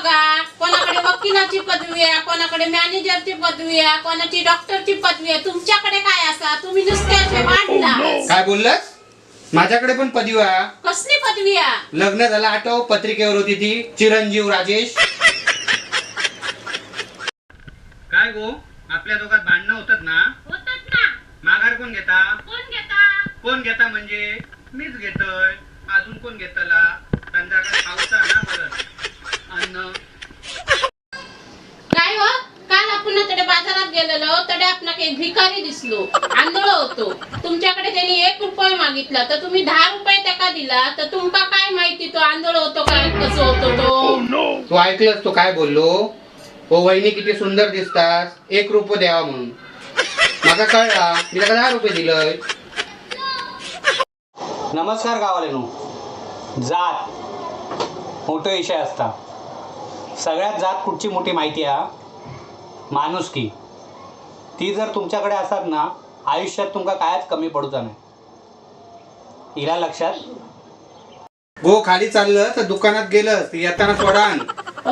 बघा, कोणाकडे वकिलाची पदवी आहे, कोणाकडे मॅनेजरची पदवी आहे, कोणाची डॉक्टरची पदवी आहे. तुमच्याकडे काय असा? तुम्ही नुसते असे वाढला. काय बोललास? माझ्याकडे पण पदवी आहे. कसली पदवी आहे? लग्न झालं आठव, पत्रिकेवर होती ती, चिरंजीव राजेश. काय गो, आपल्या दोघात भांडणं होतात ना? होतात ना. माघार कोण घेता? कोण घेता? कोण घेता म्हणजे मीच घेतोय, अजून कोण घेतला? संध्याकाळ पावसा ना परत अन्न. काय हो, काल आपण तडे बाजारात गेलेलो, तडे आपणाक एक भिकारी दिसलो, आंधळ होतो. तुमच्याकडे त्यांनी 1 रुपये मागितला तर तुम्ही 10 रुपये त्याका दिला, तर तुमका काय माहिती तो आंधळ होतो काय कसं होतो तो? तू ऐकलंस तो काय बोललो? ओ वहिनी किती सुंदर दिसतास, 1 रुपये द्यावा म्हणून. माका कळला, मी त्याला 10 रुपये दिलंय. नमस्कार गावालेनो. जात मोठं विषय असता. सगळ्यात जात कुठची मोठी माहिती आहे? माणुसकी. ती जर तुमच्याकडे असत ना, आयुष्यात तुमका कायच कमी पडूचा नाही. इला लक्षात. गो खाली चाललं तर दुकानात गेलं येताना सोडा आण.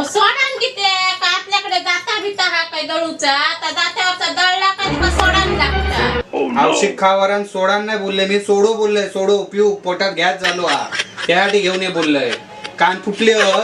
सोडान किती का आपल्याकडे जाता बिता हा काय दळूचा? आता जात्यावरचा दळला का तुका सोडान लागता. औषध खावरान सोडान नाही बोलले मी, सोडो बोललंय. सोडो पिऊ, पोटात गॅस झालो हा, त्यासाठी घेऊन ये बोललंय. कान फुटले हो.